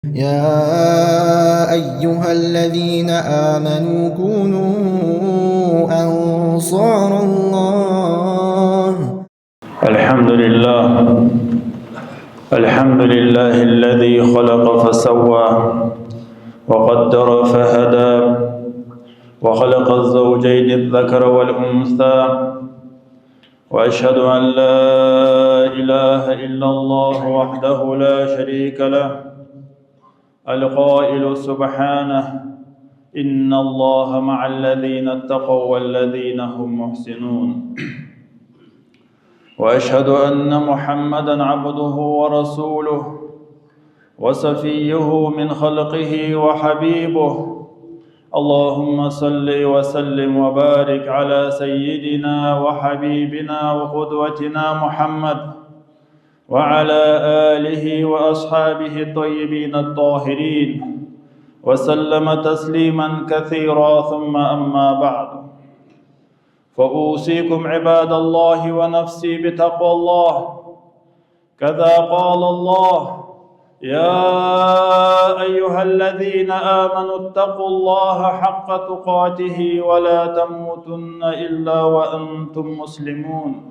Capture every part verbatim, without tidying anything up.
يا أيها الذين آمنوا كونوا أنصار الله. الحمد لله. الحمد لله الذي خلق فسوى وقدر فهدى وخلق الزوجين الذكر والأنثى. وأشهد أن لا إله إلا الله وحده لا شريك له، القائل سبحانه: إن الله مع الذين اتقوا والذين هم محسنون. وأشهد أن محمدا عبده ورسوله وصفيه من خلقه وحبيبه. اللهم صل وسلم وبارك على سيدنا وحبيبنا وقدوتنا محمد وعلى آله وأصحابه الطيبين الطاهرين وسلم تسليما كثيرا، ثم أما بعد، فأوصيكم عباد الله ونفسي بتقوى الله. كذا قال الله: يا أيها الذين آمنوا اتقوا الله حق تقاته ولا تموتن إلا وأنتم مسلمون.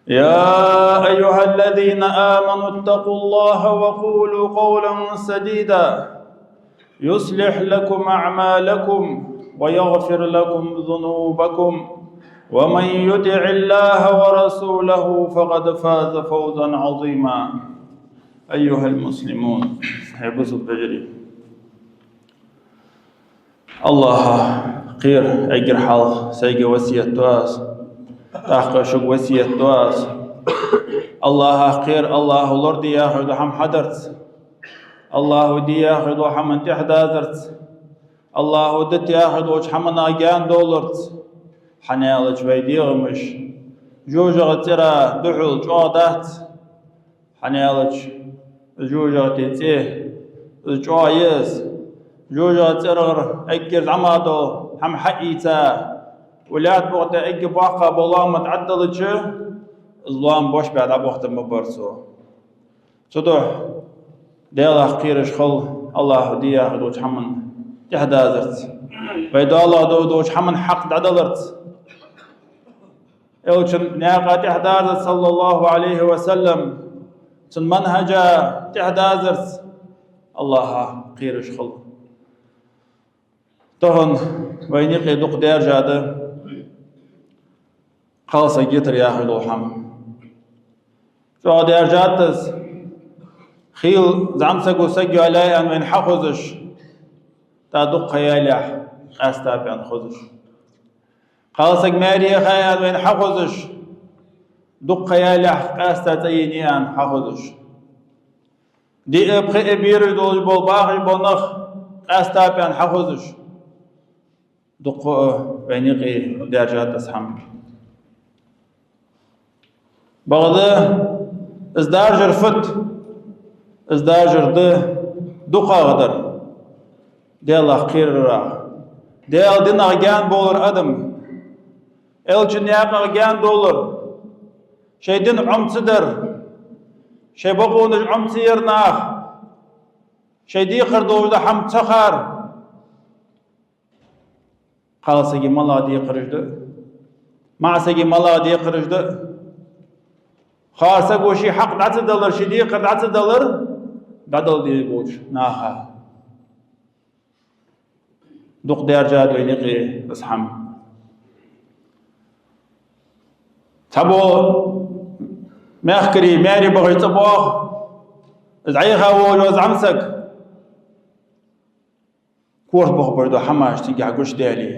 يا أيها الذين آمنوا اتقوا الله وقولوا قولا سديدا يصلح لكم أعمالكم ويغفر لكم ذنوبكم ومن يطع الله ورسوله فقد فاز فوزا عظيما. أيها المسلمون, хӀай бусалба вежарий. АллахӀах кхера, эггара хьалха сайга васкет ду аз, тӀаккха шуга васкет ду аз. АллахӀах кхера, АллахӀа лораде яхаш дола хӀама хьадарца, АллахӀа де яхаш долча хӀаман тӀехьадазарца, АллахӀа дита яхаш долча хӀаманах гаьна довларца. ХӀана аьлча вай дегӀамаш жожагӀатен цӀера духьал чӀоагӀа дац. ХӀана аьлча жожагӀатен цӀи, из чӀоагӀа я из. ЖожагӀатен цӀерагӀара эггара зӀамагӀа дола хӀама хьаийца, укх лаьтта букъа тӀа эггара боккха бола лоам тӀа Ӏаддалча, из лоам бош баь дӀабахийтаргбар цо. Цудухьа Даьлах кхераш хила, АллахӀа де яхаш долча хӀаман тӀехьадазарца, вай доаладеш долча хӀаман хьакъ дӀадаларца. Элчан наькъа тӀехьадазарца, صلى الله عليه وسلم, цун манхӀажа тӀехьадазарца АллахӀах кхераш хила. Тахан вайна юкъе дукха даьржа да кхалсаг йитар яхаш дола хӀама. ЧӀоагӀа даьржад из. Хийла зӀамсаго саг йоалаяьй аьнна вайна хьахозаш, тӀаккха дукха ха ялалехь, къаьстаб аьнна хозаш. Кхалсаг маьре яхай аьнна вайна хьахозаш, дукха ха ялалехь, къаьста цӀа енай аьнна хьахозаш. Диъ а, пхиъ а бераш долаш бола, бахаш бола нах къаьстаб аьнна хьахозаш. Дукха а вайна юкъе даьржад из хӀама. Бакъда из даржар фуд? Из даржар да дукхагӀдар, Даьлах кхерарах, Даьла динах гаьна бовлар адам, Элчан наькъах гаьна довлар, шоай дин Ӏомаца дар, шоай бокъонаш Ӏомаца яр наха, шоай декхар долаш дола хӀама ца хар. Кхалсага малагӀа декхараш да, маӀасага малагӀа декхараш да. Кхалсаго ший хьакъ дӀа ца далар, ший декхар дӀа ца далар, дӀадала дезаш болча наха. Дукха даьржад вайна юкъе из хӀама. Цхьабола мехкарий маьре бахаш цӀабоагӀа, из Ӏеха волаш вола зӀамсаг. Корта бохабеш дола хӀамаш цигахьа гучадаьле,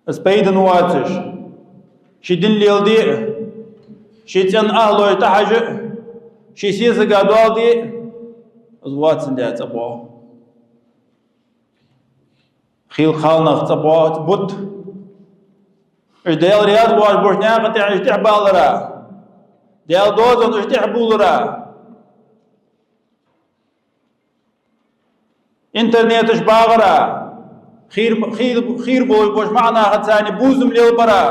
из пайдана воацаш, ший дин леладе а, ший цӀен ахӀлой тӀахьажа а, ший сесага доал де а, из воацандаь цӀабоагӀа. Хийла кхалнах цӀабоагӀа бутт. Уж Даьла раьза боацаш болча наькъа тӀа уж тӀехбалара, Даьла доазон уж тӀехбувлара, интернеташ багӀара, хийра, хийра, хийра болаш болча маӀа нахаца бувзам лелабара,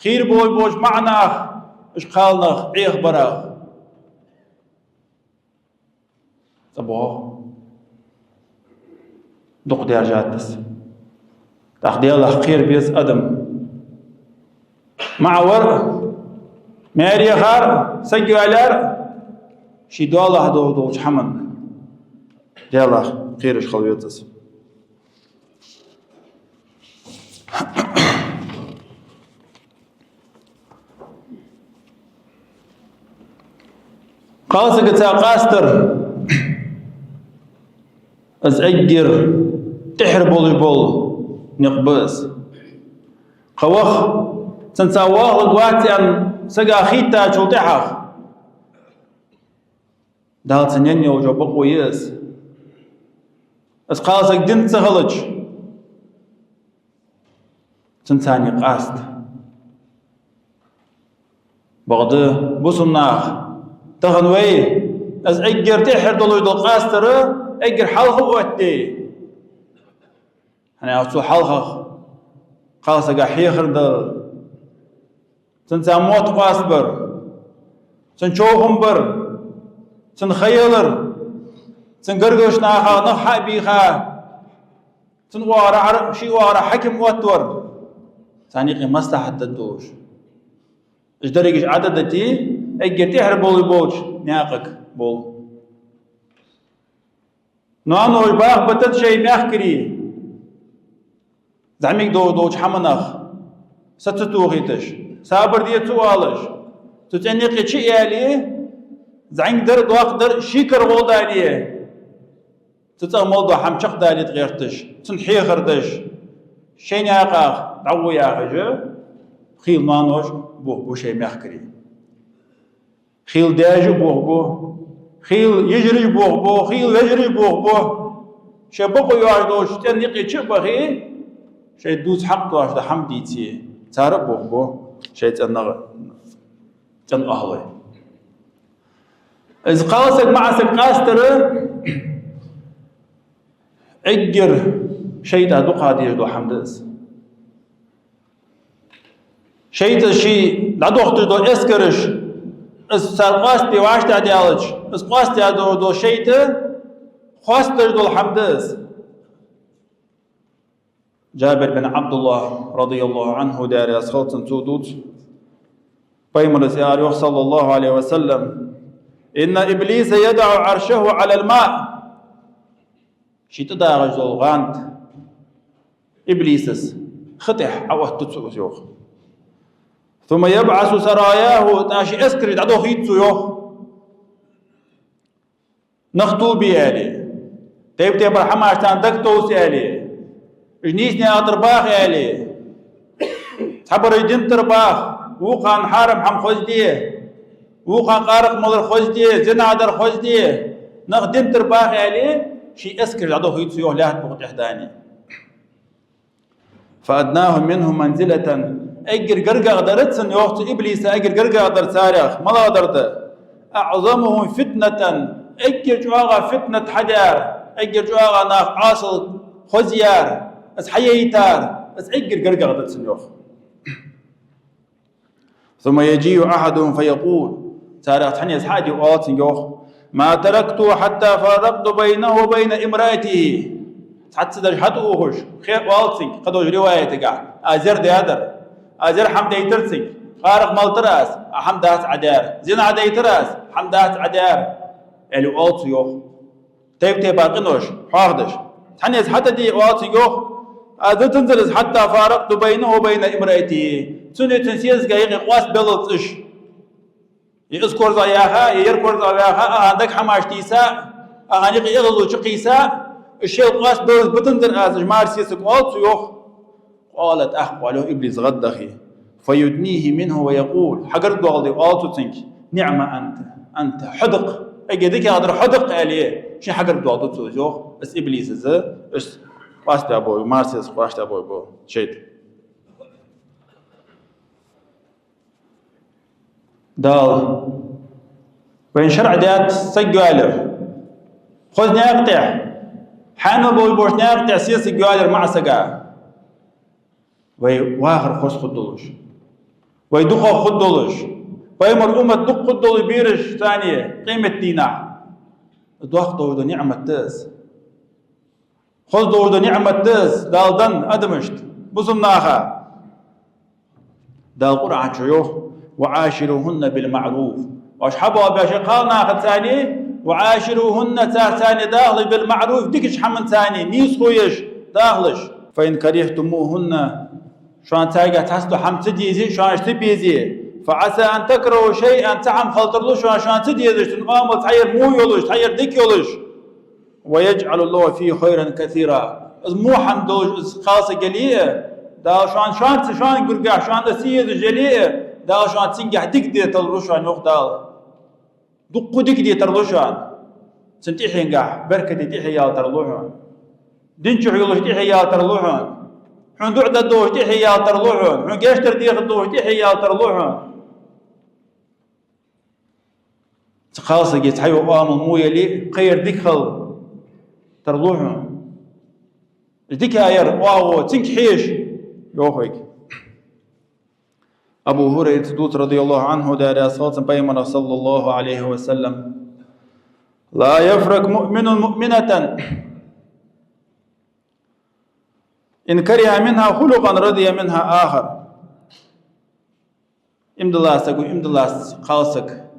хийра болаш болча маӀа наха уж кхалнах Ӏехабара. ЦӀабоагӀа. Дукха даьржад из. ТӀаккха Даьлах кхера беза адам. МаӀа вар а, маьре яхар а, саг йоалаяр а, ший доалахьа долаш долча хӀаман Даьлах кхераш хила веза из. Кхалсагаца къастар, из эггара тӀехьара болаш бола никъ ба из. Кхы ваха, цунца вахалургвац аьнна сага хийттачул тӀехьагӀа, Дала цунна енна йолча бокъо я из. Из кхалсаг дин ца хилча, цунца къаста. Бакъда, бусалба нах, тахан вай из эггара тӀехьара долаш дола къастар эггара хьалха оттаде. ХӀана аьлча цул хьалхагӀа кхалсага хьехар дар, цунца мотт къоастабар, цун човхам бар, цун ха ялар, цун гаргарча нахах нах хьа а бийха, цун оагӀорахьара, ший оагӀорахьа хьаким оттавар, царна юкъе маслахьат дергдолаш. Уж дерригаш Ӏадатаца эггара тӀехьара болаш болча наькъага бовла. Ноаноша баха бетта шоай мехкарий, зӀамига долаш долча хӀаманах са ца тохийташ, сабар де ца оалаш, цу цӀен юкъе чу а яьле, зӀамига дар а, доккха дар а ший кара гӀолла дале, цу цӀагӀа мел дола хӀама чакхдалийта гӀерташ, цунна хьехар деш, шоай наькъах дӀагӀо яхаш, хийла ноаноша бохабу шоай мехкарий. Хийла даьша а бохабу, хийла йижараш а бохабу, хийла вежараш а бохабу. Шоай бокъо йоацаш долча цӀен юкъе чу а бахе, шоай дувца хьакъ доацаш дола хӀама дийце, цар а бохабу шоай цӀен нагӀа, цӀен ахӀлой. Из кхалсаг маӀа саг къастар эггара шайтӀа дукха дезаш дола хӀама да из. ШайтӀа ший дӀадохийташ дола эскараш, из цар къоастабе вӀаштӀехьадаьлча, из къоастадаь дола шайтӀа хоастадеш дола хӀама да из. Джабир бин Ӏабдуллахь, радияллаху Ӏанху, Даьла раьза хилва цунна, цо дувц, Пайхамара аьлар йоах, саллаллаху Ӏалайхи ва саллам: «إن إبليس يضع عرشه على الماء». Ший тӀадагӀаш дола гӀанд иблиса ха тӀа Ӏооттаду цо из йоах. «ثم يبعث سراياه», тӀаккха ший эскараш дӀадохийт цо йоах. Нах тувлабе аьле, тайп-тайпара хӀамаш царна дагатовса аьле, уж нийсача наькъа тӀара баха аьле, цхьабараш дина тӀара баха, вокхарна хьарам хӀама хозде, вокхарна къаракъ малар хозде, зина дар хозде, нах дина тӀара баха аьле, ший эскараш дӀадохийт цо йоах лаьтта букъа тӀехьа дани. «فأدناهم منه منزلة», эггара гаргагӀа дар цун йоах цу иблиса, эггара гаргагӀа дар царех малагӀа дар да? «أعظمهم فتنة», эггара чӀоагӀа фитнат хьадаьр, эггара чӀоагӀа нах Ӏосал хозъяьр, из хьаяйтар, из эггара гаргагӀа дар цун йоах. «ثم يجيء أحدهم فيقول», царех цхьанне из хьа а де, оал цунга йоах: «ما تركته حتى فرقت بينه وبين امرأته». Цхьацца даьш хьатӀаухаш, хе, оал цунга, кхыдолча риваятагахь: «Аз ер даьдар, аз ер хӀама дайтар цунга, къаракъ малтар аз, а хӀама дац Ӏа даьр, зина дайтар аз, хӀама дац Ӏа даьр», аьле оал цо йоах. Тайп-тайпара къинош хьоахадеш. Цхьанне из хьатӀа а де, оал цунга йоах: «Аз дитанзар из, حتى فرقت بينه وبين امرأته». Цунеи цун сесагеи юкъе къоастабеллалца уж. Е из корзагӀа яха, е ер корзагӀа ваьха, ахьа дага хӀамаш тийса, ахьа юкъе эгӀазло чукхийса, уж шоайла къоастабеллалца битанзар аз уж, мар-сесаг, оал цо йоах. «قال», тӀаккха оал йоах иблиса гӀаддахе: «فيدنيه منه ويقول», хьагаргадоаладе оал цо цунга: «نعم أنت، أنت», хьо да-кх, эггара дикагӀдар хьо да-кх, аьле, шийна хьагаргадоаладу цо из йоах, из иблис из, из къоастабаь бола, мар-сесаг къоастабаь бола шайтӀа. Дала вайна шарӀ даьд саг йоалаяр. Хоза наькъа тӀа, хьанал болаш болча наькъа тӀа сесаг йоалаяр маӀа сага. Вай вахар хоза хургдолаш, вай дукхагӀа хургдолаш, пайхамара уммат дукха хургдолаш, бераш царна къематдийнахьа. Доккха долаш дола ниӀмат да из. Хоза долаш дола ниӀмат да из, Дала денна адамашта, бусалба наха. Дала Къуръан чу йоах: «وعاشروهن بالمعروف». Оаш хьабоалабеш кхалнахаца, «وعاشروهن», царца дахалаш, «بالمعروف», дикача хӀаманца, нийсхо еш дахалаш. «فإن كرهتموهن», шоана царгахьа цхьацца хӀама ца дезе, шоана уж ца безе, «فعسى أن تكرهوا شيئا», цхьа хӀама хила тарлу шоана, шоана ца дезаш, цун оамал цхьаяргӀа во йолаш, цхьаяргӀа дика йолаш. «ويجعل الله فيه خيرا كثيرا». Из во хӀама долаш из кхалсаг яле а, Дала шоана, шоана ца, шоана гаргахьа, шоана из ца езаш яле а, Дала шоана цунгахьа дика де тарлу шоана, йоах Дала. Дукха дика де тарлу шоана. Цун тӀехьенгахьа беркате тӀехье яла тарлу хьона. Дин чу йолаш тӀехье яла тарлу хьона. Хьона дуӀа де долаш тӀехье яла тарлу хьона. Хьона гешт дар дехар долаш тӀехье яла тарлу хьона. Цу кхалсага цхьайола оамал во яле а, кхыяр дика хила тарлу хьона. Дика яр оагӀув цунга хьежа, йоах вайга. Абу ХӀурайрас дувц, رضي الله عنه, Даьла раьза хилва цунна, Пайхамара, صلى الله عليه وسلم: «لا يفرق مؤمن مؤمنة إن كره منها خلقا رضي منها آخر». Иман долча саго иман долча кхалсага,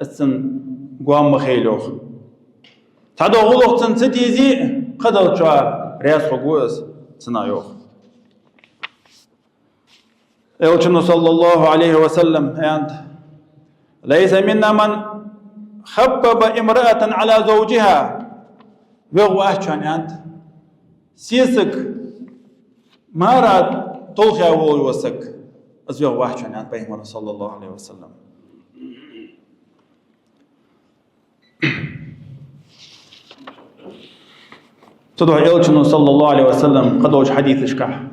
из цунна гоама ма хилийла, йоах. Цхьадола гӀулакх цунна ца дезе а, кхыдолчоа раьза хургва из цунна, йоах. Элчано, صلى الله عليه وسلم, аьннад: «ليس منا من خبب امرأة على زوجها». ВегӀа вац шоана, аьннад, сесаг мара толхаяь вола саг. Из вегӀа вац шоана, аьннад Пайхамара, صلى الله عليه وسلم. Цудухьа Элчано, صلى الله عليه وسلم, кхыдолча хьадисашкахьа,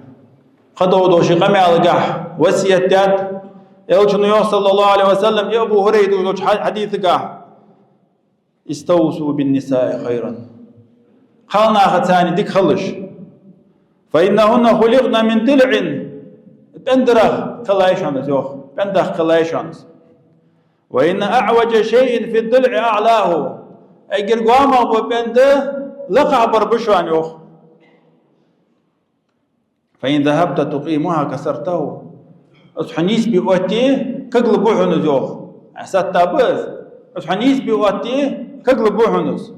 кхыдола ший къамаьлагахьа васкет даьд. Элчано йоах, صلى الله عليه وسلم, и Абу ХӀурайрас дувцача хьа-, хьадисагахьа: «استوصوا بالنساء خيرا». Кхалнахаца дика хилалаш. «فإنهن خلقن من ضلع». ПӀендарах кхеллай шоана из, йоах. ПӀендарах кхеллай шоана из. «وإن أعوج شيء في الضلع أعلاه». Эггара гоамагӀа бола пӀенда лакхагӀа бар ба шоана, йоах. «فإن ذهبت تقيمها كسرته». Из хьо нийсбе отте, каглургба хьона из, йоах. Ӏа сатта ба из. Из хьо нийсбе отте, каглургба хьона из.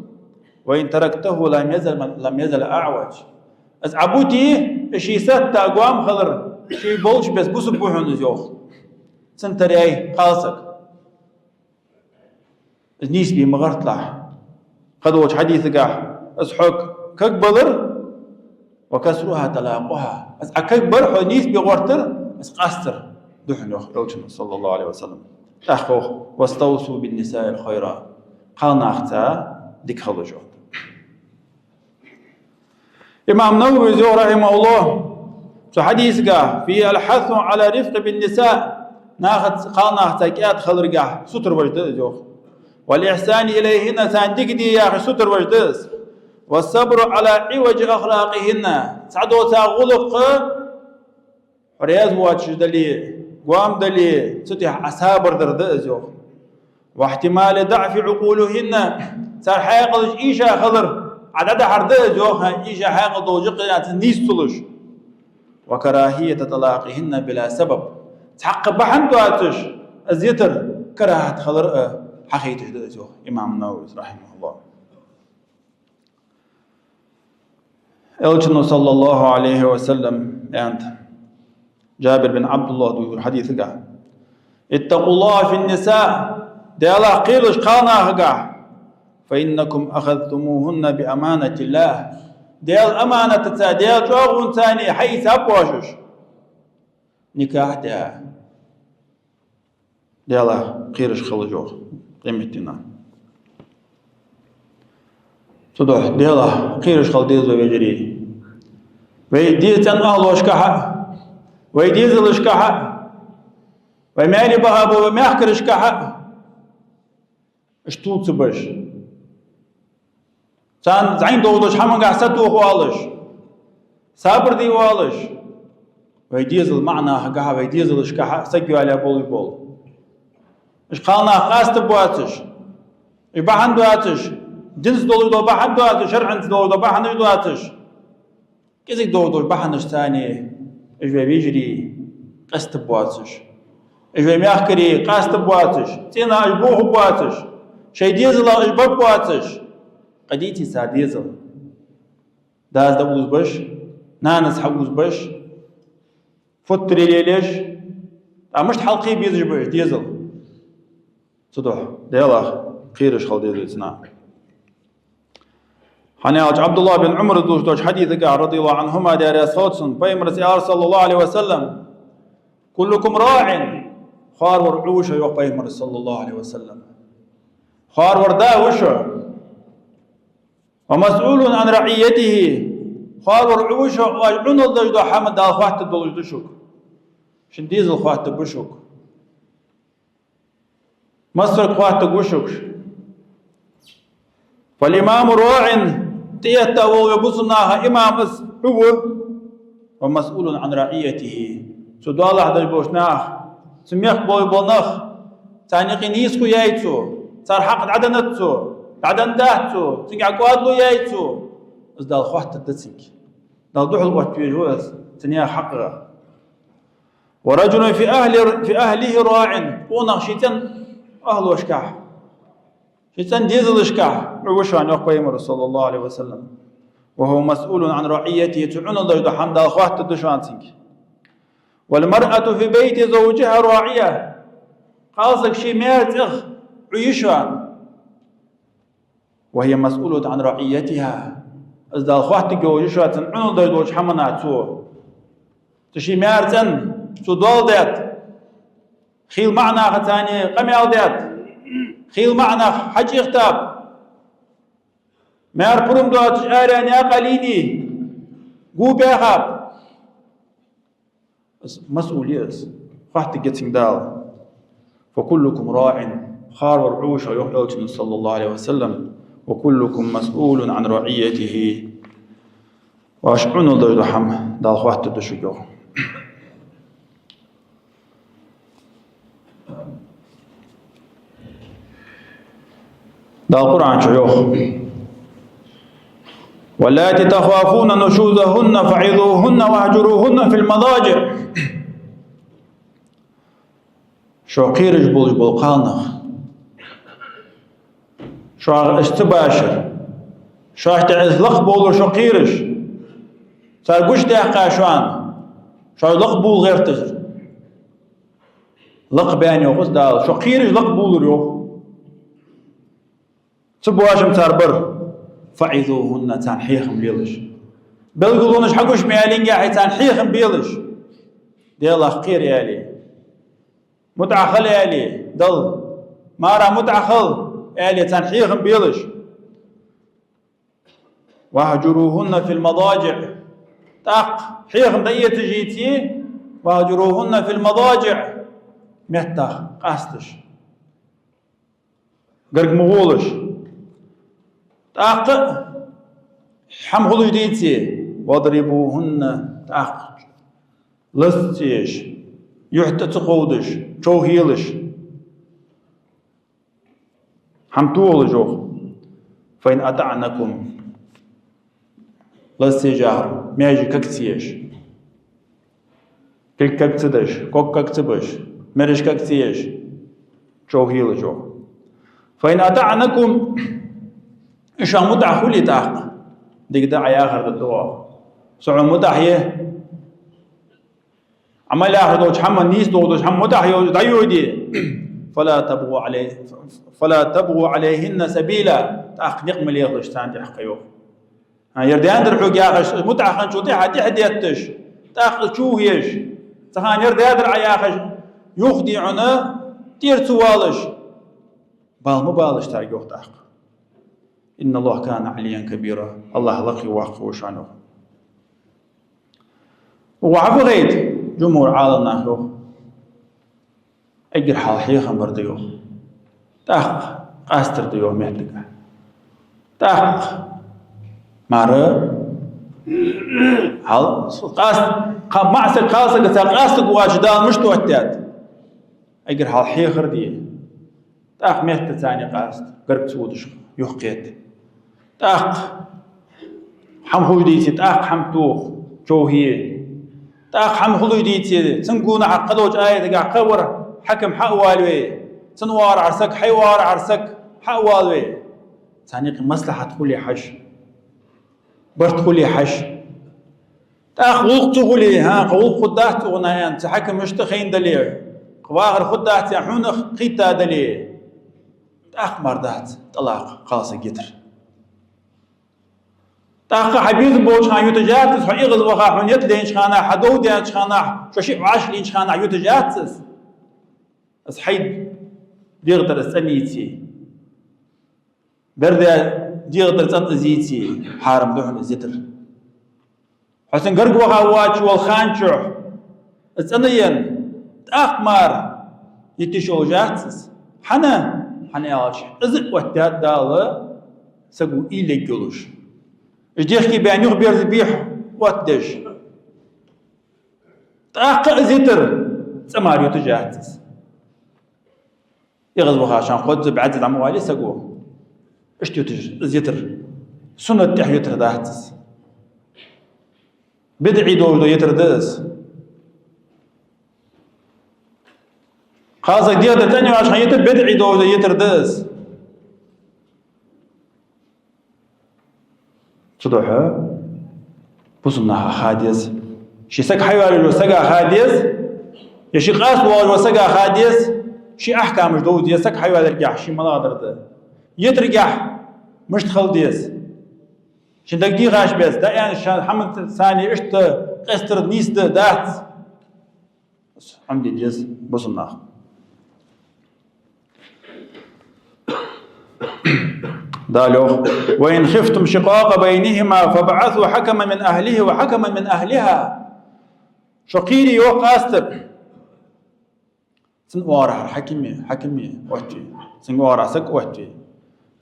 «وإن تركته لم يزل، لم يزل أعوج». Из Ӏа бите, из ший сатта гоама хилар, ший болча беса бусаргба хьона из, йоах. Цун тара яй кхалсаг. Из нийсбе ма гӀерталахь. Кхыдолча хьадисагахьа из хьога кагбалар, «وكسرها طلاقها». Из Ӏа кагбар, хьо нийсбе гӀертар, из къастар да хьона, йоах Элчано, صلى الله عليه وسلم. ТӀаккха йоах: «واستوصوا بالنساء خيرا». Кхалнахаца дика хилалаш, йоах. Имам Нававис йоах, رحمه الله, цу хьадисагахьа: «فيه الحث على الرفق بالنساء», нахаца, кхалнахаца кӀаьда хиларгахьа сутара веш да из, йоах. «والإحسان إليهن», царна дика де яхаш сутара веш да из. «والصبر على عوج أخلاقهن», цхьадола цар гӀулакха хьо раьза воацаш дале, гоама дале, цу тӀа Ӏа сабар дар да из, йоах. «واحتمال ضعف عقولهن», цар хьаькъалаш ийша хилар Ӏа дӀадахьар да из, йоах, хӀа, ийша хьаькъал долаш, кхы а царна нийса ца луш. «وكراهية طلاقهن بلا سبب». Цхьаккха бахьан доацаш из йитар карахӀат хилар а хьахайташ да из, йоах имам Нававис, رحمه الله. Элчано, صلى الله عليه وسلم, аьннад, Джабир бин Ӏабдуллахьа дувцача хьадисагахьа: «اتقوا الله في النساء», Даьлах кхералаш кхалнахагахьа, «فإنكم أخذتموهن بأمانة الله», Даьла аманатаца, Даьла чӀоагӀонца хьаийцаб оаш уж. Никахь даь. Даьлах кхераш хилалаш, йоах, къематдийнахьа. Цудухьа Даьлах кхераш хила деза вай, вежарий. Вай деза цӀен ахӀлошкахьа а, вай дезалашкахьа а, вай маьре баха бола вай мехкарашкахьа а. Иштта ца беш, царна зӀамига долаш хӀамангахьа сатоха воалаш, сабар де воалаш, вай дезала маӀа нахагахьа, вай дезалашкахьа саг йоалаяь болаш бола. Уж кхалнах къаста боацаш, уж бахьан доацаш, Динца долаш дола бахьан доацаш, шарӀаца долаш дола бахьанаш доацаш, кӀезига долаш дола бахьанаш царна, уж вай вежарий къаьстаргбоацаш, уж вай мехкарий къастаргбоацаш, цӀенах уж бохаргбоацаш, шоай дезалах уж баргбоацаш, къа дийций цар дезал. Дас дӀаузабеш, нанас хьаузабеш, футтарий лелаеш, тӀаккха мишта хьалкхе безаш ба уж дезал? Цудухьа Даьлах кхераш хила деза вай цу наха. ХӀана аьлча Ӏабдуллахь бин Ӏумара дувцаш долча хьадисагахь, رضي الله عنهما, Даьла раьза хилва цунна, Пайхамара аьлар, صلى الله عليه وسلم: «كلكم راع». Хьоравар Ӏу ва шо, йоах Пайхамара, صلى الله عليه وسلم. Хьоравар да ва шо. «ومسؤول عن رعيته». Хьоравар Ӏу ва шо, оаш Ӏунал деш дола хӀама Дала хоаттаргдолаш да шуга. Шун дезал хоаттаргба шуга. Массарг хоаттаргва шуга. «فالإمام راع», тӀаэтта вола вай бусалба наха имам из Ӏу ва. «ومسؤول عن رعيته». Цу доалахьа деш болча наха, цу мехка болаш бола нах, царна юкъе нийсхо яьй цо, цар хьакъ дӀаденнад цо, дӀаденнадац цо, цунга кӀоадало яьй цо, из Дала хоаттаргда цунга. Дала духьал оттавеш ва из цу наьха хьакъах. «ورجل في أهل، في أهله راع». Къонах ший цӀен ахӀлошкахь, ший цӀен дезалашкахь Ӏу ва шоана, йоах Пайхамара, صلى الله عليه وسلم. «وهو مسؤول عن رعيته». Цо Ӏунал деш дола хӀама Дала хоаттаргда шоана цунга. «والمرأة في بيت زوجها راعية». Кхалсаг ший маьра цӀенах Ӏу я шоана. «وهي مسؤولة عن رعيتها». Из Дала хоаттаргйолаш я шоана цун Ӏунал деш долча хӀаманах цо. Цу ший маьра цӀенна цо доал даьд. Хийла маӀа наха царна къамаьл даьд. Хийла маӀа нах хьачӀоагӀдаб. Маьра пурам доацаш араяьнна наькъа лийннай, го баьхаб. Из масъул я из. Хоаттаргья цунга Дала. «فكلكم راع». Хьоравар Ӏу ва шо, йоах Элчано, صلى الله عليه وسلم. «وكلكم مسؤول عن رعيته». Оаш Ӏунал деш дола хӀама Дала хоаттаргда шуга, йоах. Дала Къуръан чу йоах: «واللاتي تخافون نشوزهن فعظوهن واهجروهن في المضاجع». Шо кхераш болаш бола кхалнах, шоаш ца башар, шоашта тӀехьа лакха бовлар шо кхераш, цар гуш даьккха шоана, шоаш лакха бовла гӀерташ. Лакха баьнна, йоах Дала, шо кхераш лакха бовлар, йоах. Ца бошам цар бар. «فعظوهن», царна хьехам белаш. Белгалонаш хьагуш ма аьле, царна хьехам белаш. Даьлах кхера аьле. МутӀахьа хила аьле, Далла. Мара мутӀахьа хила аьле, царна хьехам белаш. «واهجروهن في المضاجع». ТӀаккха хьехам дӀаэцаш деце, «واهجروهن في المضاجع», меттах къасташ. Гарга ма гӀолаш. ТӀаккха хӀама хулаш деце, «واضربوهن», тӀаккха лазза ца еш, юхь тӀа ца кховдаш, човхаелаш. ХӀама тохалаш, йоах. «فإن أطعنكم». Лазза ца еш яхар, маьже каг ца еш. Кулг каг ца деш, ког каг ца беш, мераш каг ца еш, човхаелаш, йоах. «فإن أطعنكم», уж шоана мутӀахьа хуле тӀаккха, дика да, Ӏа яхар да, йоах. Со хьона мутӀахьа я, Ӏа мел яхар долча хӀаман, нийса долаш долча хӀаман мутӀахьа йо-, дӀайоде. «فلا تبغوا عليه-، فلا تبغوا عليهن سبيلا». ТӀаккха никъ ма лехалаш царна тӀехьа, йоах. ХӀа, ер даьннадар хьога яхаш, мутӀахьа хинначул тӀехьа тӀехьа детташ, тӀаккха чу еш. Цхьан ер даьдар Ӏа яхаш, юхаде хьона, тӀера ца воалаш. Бала ма балаш царга, йоах тӀаккха. «إن الله كان عليا كبيرا». АллахӀ лакхе воккха ва шоана, йоах. Ва хьафахайта, жумхӀур Ӏаламнаха йоах. Эггара хьалха хьехам бар да, йоах. ТӀаккха къастар да, йоах, меттага. ТӀаккха мара хьал къаст-, кха-, маӀасаг кхалсагаца къастаргвоацаш Дала мишта оттадаьд? Эггара хьалха хьехар да. ТӀаккха метта царна къаста, гарга ца водаш, юхакхета. ТӀаккха хӀама хулаш дийце, тӀаккха хӀама тоха, човхае. ТӀаккха хӀама хулаш дийце, цун гонахьа кхыдолча аятагахьа кхы вар хьаким хьа а валаве, цун оагӀорахьара саг, хьай оагӀорахьара саг хьа а валаве. Царна юкъе маслахьат хуле хьажа, барт хуле хьажа. ТӀаккха гӀулакх ца хуле, хӀа, кхы гӀулакх хургдац цунах аьнна, цу хьакима иштта хайна дале, кхы вахар хургдац аьнна хьона кхийтта дале, тӀаккха мара дац тӀалакъ, кхалсаг йитар. ТӀаккха хьа безам болча хана юташ яц из, хьо эгӀазваха, хьона ят лайнача хана, хьа дов даьннача хана, шо шиъ вӀашагӀлийнача хана юташ яц из. Из хьай дегӀа тӀара из цӀена йийце, бер даь дегӀа тӀара цӀена из йийце, хьарам да хьона из йитар. Хьо цун гарга ваха воацаш волча хана чухь из цӀена енна, тӀаккха мара йита йиш йолаш яц из. ХӀана? ХӀана аьлча, из а оттадаьд Дала саго уйла ергйолаш. Уж дехке баьнна юхаберзабе хьа оттадеш. ТӀаккха из йитар, цӀа мара юташ яц из. ЭгӀазвахача хана кхозза бӀаьзза дӀа ма вале саго. Иштта юташ из йитар, суннат тӀехьа йитар дац из. БидӀий долаш дола йитар да из. Кхалсаг дегӀа тӀара цӀена йоацача хана йитар бидӀий долаш дола йитар да из. Цудухьа бусалба наха ха деза. Ший саг хьайоалаеш вола сага ха деза, е ший къаста воалаш вола сага ха деза, ший ахькамаш довза деза, саг хьайоалаергахьа ший малагӀа дар да, йитаргахьа мишта хила деза. Ший дага дийхача беса, дӀааьнна ший хӀаман цани иштта къестар нийса да, дац. Хьамди деза бусалба наха. Дала йоах: «وإن خفتم شقاق بينهما فابعثوا حكما من أهله وحكما من أهلها». Шо кхийре, йоах, къастар, цун оагӀорахьара хьакиме, хьакиме оттаве, цун оагӀорахьара саг оттаве,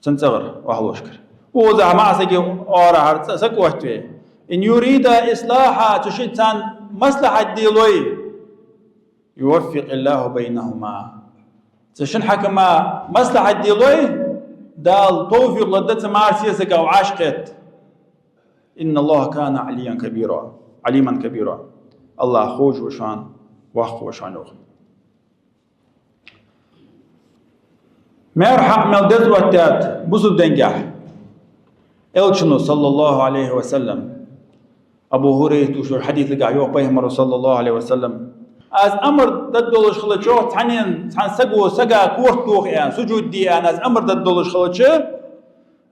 цун цӀагӀара вахалошкара. Укхазахьа маӀа сага оагӀорахьара цӀа-, саг оттаве. «إن يريدا إصلاحا», цу шин царна маслахьат де лой, «يوفق الله بينهما». Цу шин хьакима маслахьат де лой, Дала товфикъ лургда цу мар сесагах вӀашагӀкхетта. «إن الله كان عليا كبيرا، عليما كبيرا». АллахӀ ховш ва шоана, воккха ва шоана, йоах. Маьра хьакъ мел деза оттадаьд бусалба дингахьа. Элчано, саллаллахӀу Ӏалайхи ва саллам, Абу Хурайрата тӀа дувцача хьадисагахьа йоах Пайхамаро, саллаллахӀу Ӏалайхи ва саллам: «Аз амар дергдолаш хилча, цхьанне, цхьан саго сага корта тоха аьнна, сужуд де аьнна, аз амар дергдолаш хилча,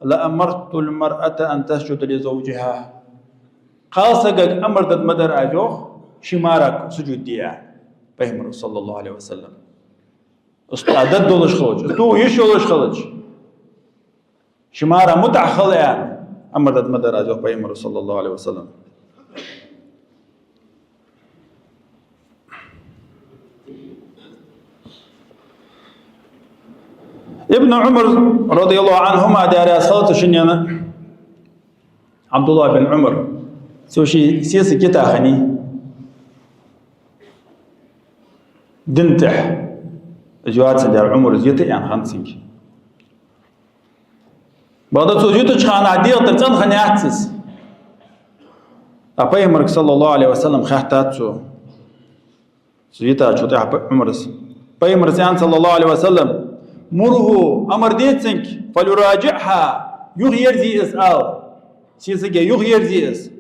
لأمرت المرأة أن تسجد لزوجها». Кхалсагага амар дергма дар аз, йоах, ший марага сужуд де аьнна, Пайхамаро, саллаллахӀу Ӏалайхи ва саллам. Из тӀа дергдолаш хилча, из тоха йиш йолаш хилча, ший марага мутӀахьа хила аьнна, амар дергма дар аз, йоах Пайхамаро, саллаллахӀу Ӏалайхи ва саллам. Ибн Ӏумар, радияллахӀу Ӏанхума, Даьла раьза хилва царна шиннена, ӀабдуллахӀ бин Ӏумар, цо ший сесаг йита хиннай дина тӀехьа. Из йоацар Ӏумара из йита аьнна хиннад цунга. Бакъда цо из ютача хана дегӀа тӀара цӀена хиннаяц из. ТӀаккха Пайхамарга, саллаллахӀу Ӏалайхи ва саллам, хаьттад цо. Цо йитачул тӀехьагӀа Ӏумара, Пайхамара аьннад, саллаллахӀу Ӏалайхи ва саллам: «مره», амар де цунга, «فليراجعها», юхаерзе из, ала. Сесаге юхаерзе из.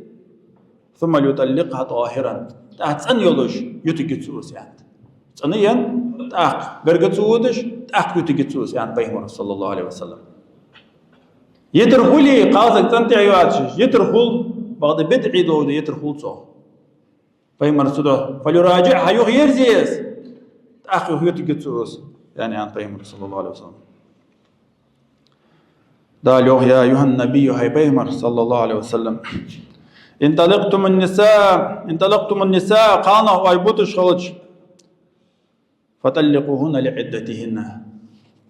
«ثم ليطلقها طاهرا». ТӀаккха цӀена йолаш ютаргья цо из, аьннад. ЦӀена енна, тӀаккха гарга ца водаш, тӀаккха ютаргья цо из, аьннад Пайхамаро, саллаллахӀу Ӏалайхи ва саллам. Йитар хуле, кхалсаг цӀена тӀехьа йоацаш, йитар хул, бакъда бидӀий долаш йитар хул цох. Пайхамара цудухьа: «فليراجعها», юхаерзе из, тӀаккха юха ютаргья цо из, аьнна, аьннад Пайхамаро, саллаллахӀу Ӏалайхи ва саллам. Дала йоах: «يا أيها النبي», хӀай Пайхамар, саллаллахӀу Ӏалайхи ва саллам, «إن طلقتم النساء، إن طلقتم النساء», кхалнах оаш буташ хилча, «فطلقوهن لعدتهن».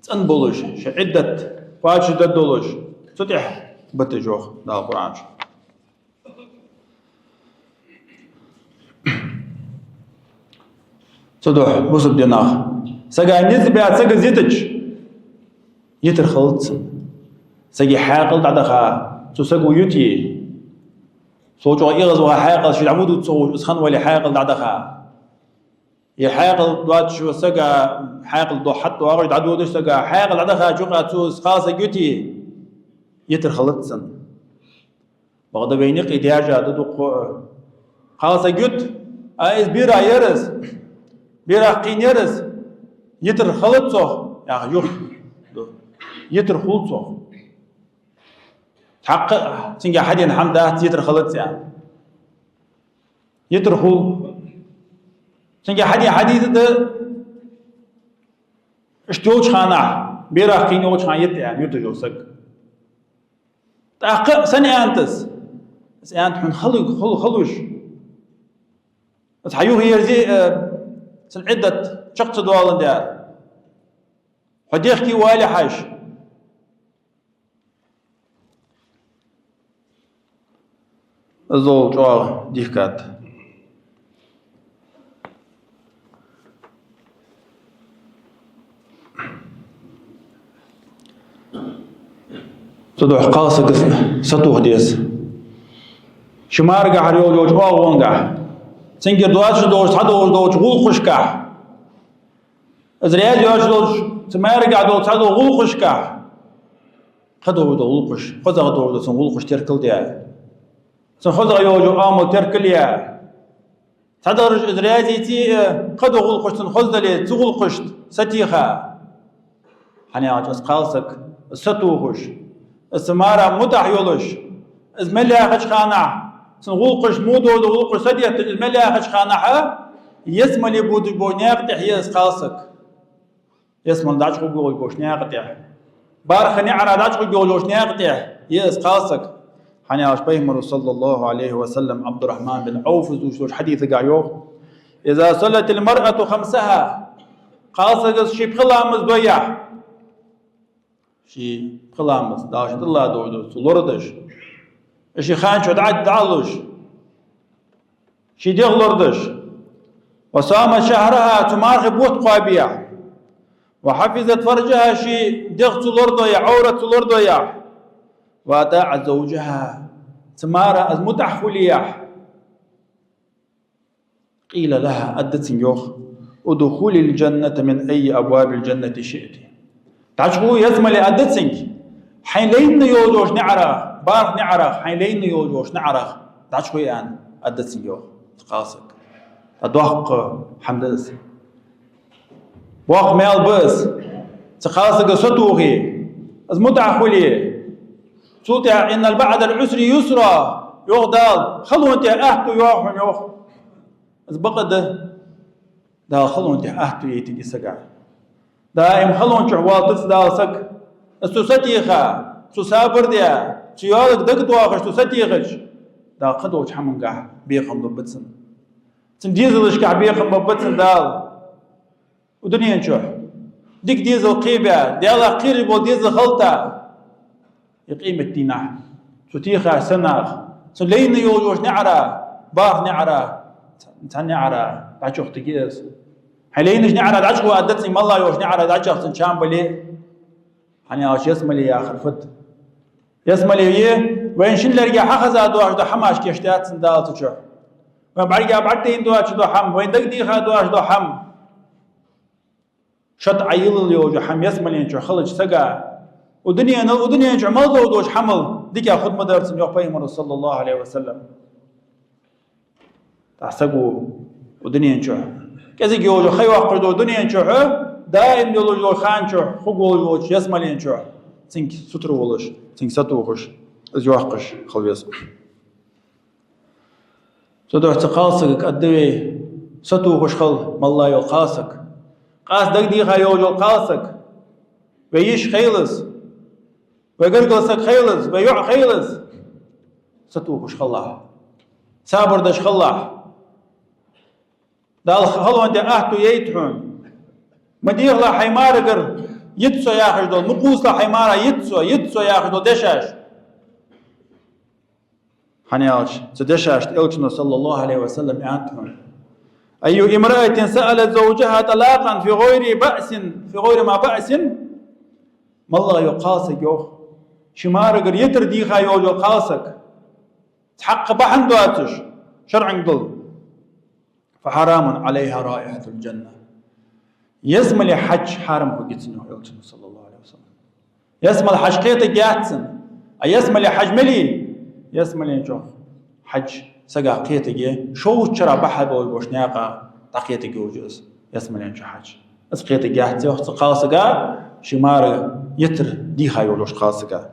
ЦӀена болаш, шоай Ӏиддат кхоачашдергдолаш, цу тӀехьа бита уж, йоах Дала Къуръан чу. Цудухьа, бусалба динах, сага низ баь, сага из йитача, йитар хилац цун. Сага хьаькъал дӀадаха, цу саго юте. Цо чӀоагӀа эгӀазваха хьаькъал, ше дӀаводаш ца ховш, из хинна вале хьаькъал дӀадаха. Е хьаькъал доацаш вола саг, хьаькъал дохьат доагӀаш, дӀадодаш сага, хьаькъал дӀадахача юкъа цо из кхалсаг юте, йитар хилац цун. Бакъда вайна юкъе даьржа да дукха. Кхалсаг юта, а из берах яр из, берах кхийна яр из, йитар хилац цох, яха юха ду. Йитар хул цох. Хьакъ, цунга хьадена хӀама дац, йитар хилац аьнна. Йитар хул. Цунга хьаде-, хьадийца да, иштта йолча хана, берах кхийна йолча хана йита аьнна, юташ йола саг. ТӀаккха сенна аьннад из? Из аьннад хьона хала-, хала-, халуш. Из хьа юхаерзе, э, цун Ӏиддат чакх ца доаландаь. Хьо дехке вале хьажа. Из дола чӀоагӀа дихкад. Цудухьа кхалсага сатоха деза. Ший марагахьара йолча оагӀонгахьа, цунгара доацаш долча, цхьадолаш долча гӀулакхашкахьа, из раьза йоацаш долча, цу марагахьа долча цхьадолча гӀулакхашкахьа, кхыдола гӀулакхаш, хозагӀа дола цун гӀулакхаш теркалдаь. Цун хозагӀа йола оамал теркалъяь. Цхьадолаш из раьза йиций, э, кхыдола гӀулакхаш цун хоза дале, цу гӀулакхашта сатеха. ХӀана аьлча из кхалсаг, из сатохаш, из цу мара мутӀахьа йолаш, из мел яхача хана, цун гӀулакхаш мудода гӀулакхаш садетташ, из мел яхача хана, ялсмале бодаш бола наькъа тӀа я из кхалсаг. Ялсмале дӀачугӀоргйолаш болча наькъа тӀа. БархӀ наӀарах дӀачугӀоргйолаш болча наькъа тӀа я из кхалсаг. ХӀана аьлча Пайхамара, саллаллахӀу Ӏалайхи ва саллам, Ӏабдуррахьман бин Ӏавфа дувцаш долча хьадисагахьа йоах: «إذا صلت المرأة خمسها», кхалсага ший пхи ламаз дой яхь. Ший пхи ламаз, Дала шийна тӀадилла долаш дола, цо лорадеш. Ший хана чу дӀа-, дӀа а луш. Ший дегӀ лорадеш. «وصامت شهرها», цу мархий бутт кхоабе яхь. «وحفظت فرجها», ший дегӀ цо лорадой яхь, Ӏоврат цо лорадой яхь. «وأطاعت زوجها», цу мара из мутӀахьа хуле яхь. «قيل لها», аргда цунга йоах: «ادخلي الجنة من أي أبواب الجنة شئت». ДӀачугӀо ялсмале, аргда цунга. Хьайна лайна йолаш йолча наӀарах, бархӀ наӀарах, хьайна лайна йолаш йолча наӀарах дӀачугӀо, аьнна, аргда цунга йоах цу кхалсага. ДӀа доккха хӀама да из. Боккха маьл ба из. Цу кхалсага сатохе, из мутӀахьа хуле. Цул тӀехьагӀа: «إن بعد العسر يسرا», йоах Дала, халон тӀа аьттув я хьона, йоах. Из бакъ да. Дала халон тӀа аьттув яйтаргья сага. Даим халон чу валийтац Дала саг. Из цо сатеха, цо сабар даь, цо йоалларг дагадоахаш цо сатехача, Дала кхыдолча хӀамангахьа бекхам бергба цунна. Цун дезалашкахьа бекхам бергба цунна Дала. Укх дунен чу дика дезал кхебаь, Далах кхераш бола дезал хилийта, е къематдийнахьа цо техача санна, цо лайна йолаш йолча наӀарах, бархӀ наӀарах цхьан наӀарах дӀачуяхийтаргья из. Хьайна лайнача наӀарах дӀачугӀо, аргда цунга, моллагӀа йолча наӀарах дӀачуяха цун чам бале. ХӀана аьлча ялсмале яхар фуд? Ялсмале я вайна шин лерга хьахеза доацаш дола хӀамаш кийчдаьд цунна Дала цу чу. Вайна бӀарга бӀаргадайна доацаш дола хӀама, вайна дагадеха доацаш дола хӀама. Шоаш Ӏайиллал йолча хӀама ялсмален чу хилча сага, укх дуненал, укх дунен чу мел долаш долча хӀамал дикагӀа хургма дар цунна, йоах Пайхамара, саллаллахӀу Ӏалайхи ва саллам. ТӀаккха саго укх дунен чу, кӀезига йолаш ха йоаккхаш долча дунен чу, даим йолаш йолча хана чу, хургволаш волча ялсмален чу цунга сутара волаш, цунга сатохаш, из йоаккхаш хила веза. Цудухьа цу кхалсагага аргда вай, сатохаш хила, моллагӀа йола кхалсаг. Къаьстта дагадеха йолаш йола кхалсаг. Вай йиша хийла из, вай гаргара саг хийла из, вай йоӀ хийла из. Сатохаш хилалахь. Сабар деш хилалахь. Дала халон тӀа аьттув яйта хьона. Ма дехалахь хьай марагара йита со яхаш дола, ма кхувсалахь хьай мара йита со, йита со яхаш дола дешаш. ХӀана аьлча цу дешашта Элчано, саллаллахӀу Ӏалайхи ва саллам, аьннад хьона: «أي امرأة سألت زوجها طلاقا في غير بأس، في غير ما بأس». МоллагӀа йола кхалсаг, йоах, Ший марагара йитар дийха йолаш йола кхалсаг, цхьаккха бахьан доацаш, шарӀанга дола, فحرام عليها رائحة الجنة. Ялсмален хьаж хьарам хургья цунна, йоах Элчано, صلى الله عليه وسلم. Ялсмален хьаж кхетаргьяц цунна. А ялсмален хьаж мел я, ялсмален чу хьаж сага кхетаргья, шовзткъа шера бахьан долаш болча наькъа дӀакхетаргья из ялсмален чу хьаж. Из кхетаргьяц, йоах, цу кхалсага, ший марагара йитар дийха йолаш йолча кхалсага.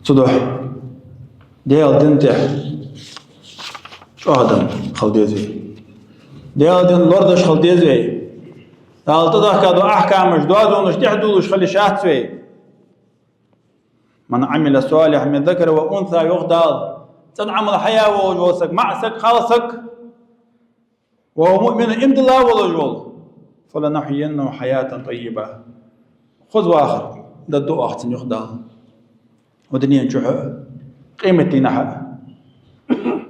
Цудухьа Даьла дина тӀа чӀоагӀа дам хила деза вай. Даьла дин лорадеш хила деза вай. Дала тӀадехка дола ахькамаш, дозонаш тӀехьа дуллаш хила йиш яц вай. من عمل صالحا من ذكر أو أنثى, йоах Дала. ЦӀена Ӏамал хьаяь волаш вола саг, маӀа саг, кхалсаг, وهو مؤمن, иман дилла волаш вола, فلنحيينه حياة طيبة. Хоза вахар дергда оаха цунна, йоах Дала. Укх дунен чухь а, къематдийнахьа а.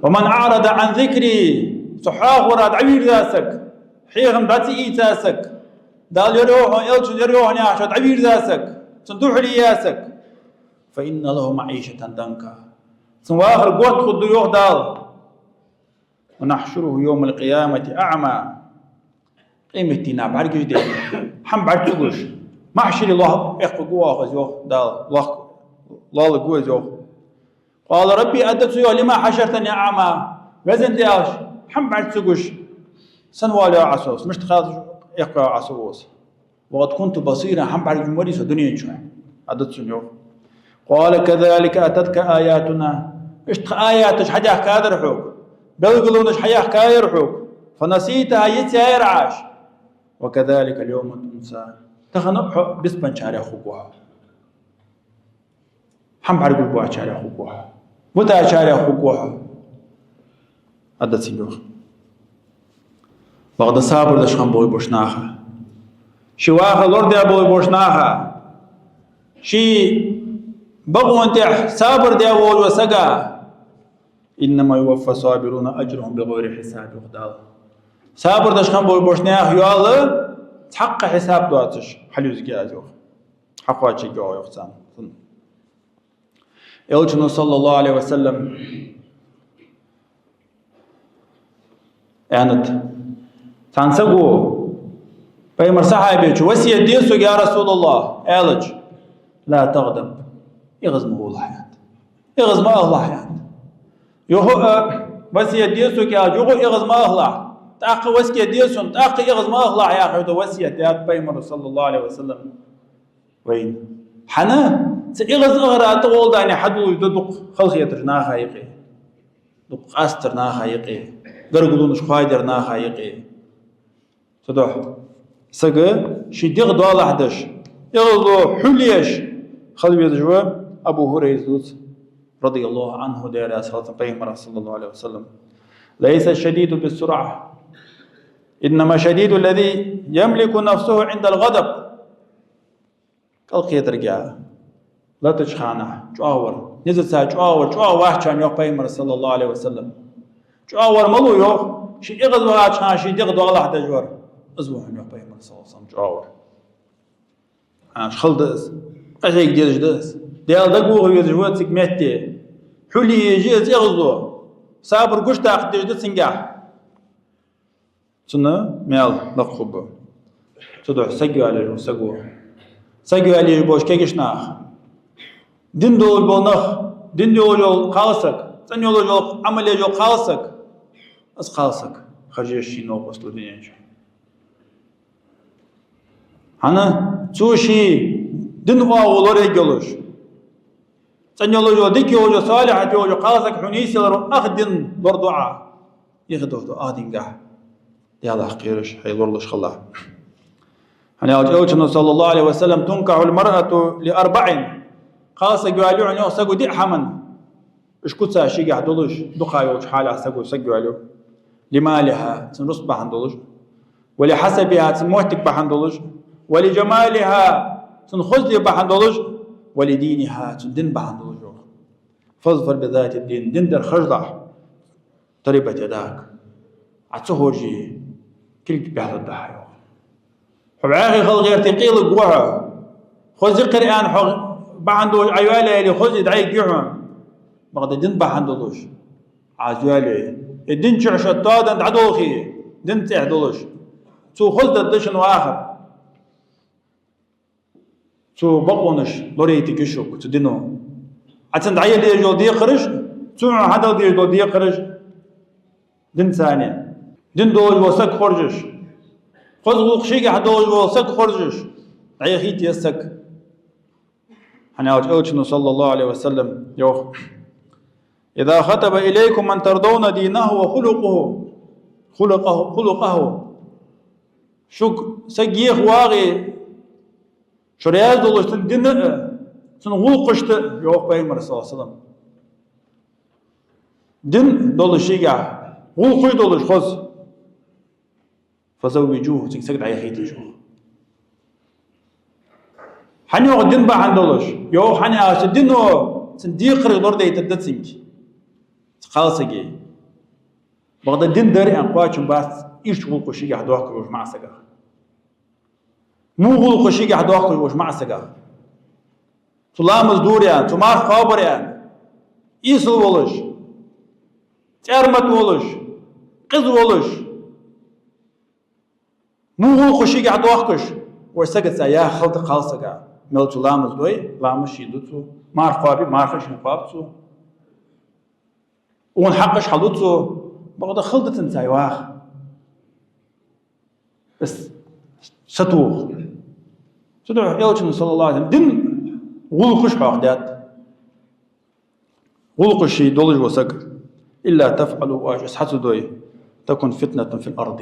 ومن أعرض عن ذكري, са хьоахавара дӀавийрза саг, хьехам дӀа ца ийца саг, Дала ер йоах хьона, Элчано ер йоах хьона яхачох дӀавийрза саг, цунна духьале яь саг, فإن له معيشة ضنكا. Цун вахар готта хургда, йоах Дала. ونحشره يوم القيامة أعمى. Къематдийнахьа бӀаргагуш дена, хӀама бӀарга ца гуш, маьхьшаре лоа-, эккхаргва оаха из, йоах Дала, лоа-, лоалларгва из, йоах. قال رب, аргда цо, йоах, لم حشرتني أعمى. Везан Даьла, хӀама бӀарга ца гуш, сенна воаллаьв Ӏа со, мишта хилча эккхаваьв Ӏа со укхаза. وقد كنت بصيرا, хӀама бӀаргагуш вар со дунен чухь, аргда цунна, йоах. قال كذلك أتتك آياتنا. Иштта тха аяташ хьадехкадар хьога, белгалонаш хьаяхкаяр хьога, فنسيتها, йицъяьяр Ӏа уж. وكذلك اليوم تنسى. Тахан а хьо бицбенначарех хургва хьо. ХӀама бӀаргагуш боацачарех хургва хьо. Бутачарех хургва хьо, аргда цунна, йоах. Бакъда сабар деш хинна болаш болча наха, ший вахар лораде болаш болча наха, ший бакъонна тӀехь сабар де волаш волча сага, إنما يوفى الصابرون أجرهم بغير حساب, йоах Дала. Сабар деш хинна болаш болча наьха йоал цхьаккха хьисап доацаш хьалъюзаргья аз, йоах. Хьакхоачаргья оаха, йоах, царна. Элчано, صلى الله عليه وسلم, аьннад: цхьан саго пайхамара сахьабе чу: «Васкет де сога, я Расулаллахӏ», аьлча: «لا تغضب», эгӀаз ма гӀолахь, аьннад. ЭгӀаз ма ахалахь, аьннад. Юха а васкет де сога аьлча, юха а эгӀаз ма ахалахь. ТӀаккха васкет де сона, тӀаккха эгӀаз ма ахалахь, яхаш дола васкет даьд пайхамара, صلى الله عليه وسلم, вайна. ХӀана? Цу эгӀаз ахара тӀагӀолла дани хьадоалаш да дукха халахетараш наха юкъе, дукха къастар наха юкъе, гаргалонаш хоадаяр наха юкъе. Цудухьа сага ший дегӀ доалахь деш, эгӀазло хьулъеш хила везаш ва Абу Хурайрас дувц, رضي الله عنه, Даьла раьза хилва цунна, пайхамара, صلى الله عليه وسلم: «ليس الشديد بالصرعة، إنما الشديد الذي يملك نفسه عند الغضب». КӀалкхетарга латача хана чӀоагӀа вар, низаца чӀоагӀа вар, чӀоагӀа вац шоана, йоах пайхамара, صلى الله عليه وسلم. ЧӀоагӀа вар малув, йоах, ший эгӀаз вахача хана ший дегӀ доалахь деш вар. Из ва хьона, йоах пайхамара, صلى الله عليه وسلم, чӀоагӀа вар. Ӏа, хала да из, къахьега дезаш да из, Даьла дагавоха везаш ва цига метте. Хьулъе еза из эгӀазло, сабар гучадаккха дезаш да цунгахь. Цунна маьл лакха хургба. Цудухьа саг йоалаеш вола саго, саг йоалаеш болча кагийча наха, дин долаш бола нах, дин йолаш йола кхалсаг, цӀена йолаш йола, Ӏамал еш йола кхалсаг, из кхалсаг хержа еза ший новкъостал дунен чу. ХӀана? Цо ший дин оагӀув лораергйолаш, цӀена йолаш йола, дика йолаш йола, салихьат йолаш йола кхалсаг хьона нийсъялар ва, ах дин лораду Ӏа. Ихи дохду ах дингахь Даьлах кхераш, хьай лоралуш хилалахь. ХӀана аьлча Элчано, صلى الله عليه وسلم: «تنكح المرأة لأربع». Кхалсаг йоалаю хьона, йоах, саго диъ хӀаман. Уж куц шийгахь долаш, дукха йолча хьалахь саго саг йоалаю. «لمالها», цун рузкъа бахьан долаш. «ولحسبها», цун моттиг бахьан долаш. «ولجمالها», цун хозал бахьан долаш. «ولدينها», цун дин бахьан долаш, йоах. «فاظفر بذات الدين», дин дар хержалахь. «تربت يداك». Ӏа ца хержача, кулг баьхлургда хьа, йоах. Хьо вӀаьхий хила гӀерте, къелаг ва хьо. Хоза кхер аьнна хьо бахьан долаш Ӏа йоалае, или хоза дӀайига хьона. Бакъда дин бахьан долаш Ӏа из йоалае. Э, дин чу шо тоадан дӀадолхе, дин цӀихь долаш, цо хоза дергда шун вахар. Цо бокъонаш лорайтаргья шуга цу дино. Ӏа цунна дӀаяла дезаш дола декхараш, цо хьона хьадала дезаш дола декхараш дин цани. Дин долаш вола саг хоржаш, хоза гӀулакх шийгахь долаш вола саг хоржаш, дӀаяхийта еза саг. ХӀана аьлча Элчано, саллаллахӀу Ӏалайхи ва саллам, йоах: «إذا خطب إليكم من ترضون دينه وخلقه، خلقه، خلقه». Шуга саг еха вагӀе, шо раьза долаш цун дина а, цун гӀулакхашта а, йоах Пайхамара, саллаллахӀу Ӏалайхи ва саллам. Дин долаш шийгахь, гӀулакхаш долаш хоза. «فزوجوه», цига саг дӀаяхийталаш йоах. ХӀана йоах дин бахьан долаш? Йоах, хӀана аьлча дино цун декхараш лорадайтаргда цунга, цу кхалсага. Бакъда дин дар аьнна кхоачам бац ирча гӀулакхаш шийгахь доахкаш волча маӀа сагах. Во гӀулакхаш шийгахь доахкаш волча маӀа сагах. Цо ламаз дора аьнна, цо марха кхоабора аьнна, эсала волаш, цӀармата волаш, къиза волаш, во гӀулакхаш шийгахь доахкаш волча сагаца яха хала да кхалсага. Мел цо ламаз дой, ламаз ший ду цо, марха кхоабе, марха ший кхоаб цо. Укхун хьакъаш хьалу цо, бакъда хала да цунца ваха. Из сатоха. Цудухьа Элчано, саллаллахӀу Ӏалайхи ва саллам, дин гӀулакхаш хьоахадаьд. ГӀулакхаш ший долаш вола саг. «إلا تفعلوا», оаш из хьа ца дой, «تكن فتنة في الأرض».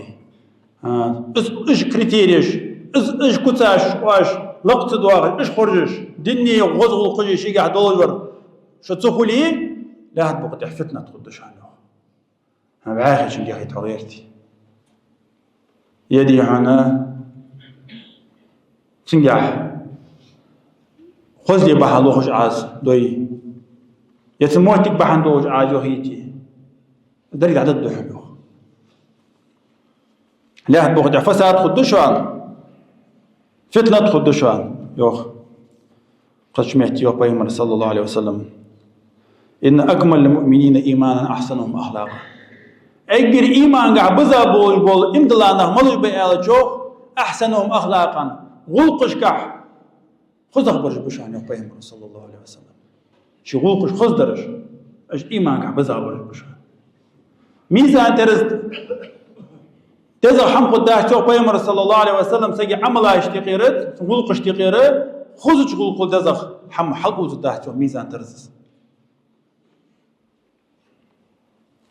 А, из, из критереш, из, из куцаш оаш лакха ца доахаш, из хоржаш, динеи гӀоза гӀулакхаши шийгахь долаш вар шо ца хуле, лаьтта букъа тӀа фитнат хургда шоана. ХӀана вӀаьхийчунга яхийта хьо гӀерте? Е дий хьона цунгахь хоза де бахьан лохаш Ӏа из дой, е цун моттиг бахьан долаш Ӏа из йохийте, деррига дӀадода хьона, йоах. Лаьтта букъа тӀа фасад хургда шоана, фитнат хургда шоана, йоах. Кхыча метте йоах Пайхамара, саллаллахӀу Ӏалайхи ва саллам: «إن أكمل المؤمنين إيمانا أحسنهم أخلاقا». Эггара имангахь биза болаш бола иман дола нах малаш ба аьлча, йоах, «أحسنهم أخلاقا», гӀулакхашкахь хозагӀбараш ба шоана, йоах Пайхамара, саллаллахӀу Ӏалайхи ва саллам. Ший гӀулакхаш хоза дараш, уж имангахь бизагӀбараш ба шоана. Мизан-тараза дезагӀа хӀама хургдац, йоах Пайхамара, саллаллахӀу Ӏалайхи ва саллам, сага Ӏамалашта юкъера, гӀулакхашта юкъера, хозача гӀулакхал дезагӀа хӀама хьалкъовзаргдац, йоах, мизан-таразас.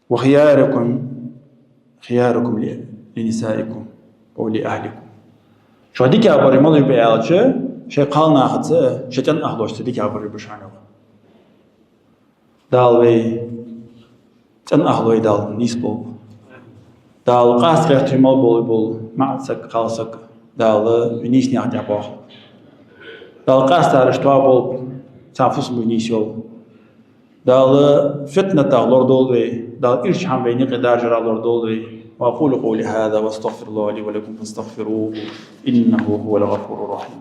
«وخياركم، خياركم ل، لنسائكم ولأهلكم». Шоай дикагӀбараш малаш ба аьлча, шоай кхалнахаца, шоай цӀен ахӀлошца дикагӀбараш ба шоана, йоах. Дала вай цӀен ахӀлой Дала нийсболба. Дала къаста гӀерташ мел бола, бола маӀа саг, кхалсаг Дала вай нийсача наькъа тӀа боахалба. Дала къастараш тоаболба, царна фусам бу нийсйолаш. Дала фитнатах лорадолда вай, Дала ирча хӀама вайна юкъе даржарах лорадолда вай. وأقول قولي هذا وأستغفر الله لي ولكم فاستغفروه إنه هو الغفور الرحيم.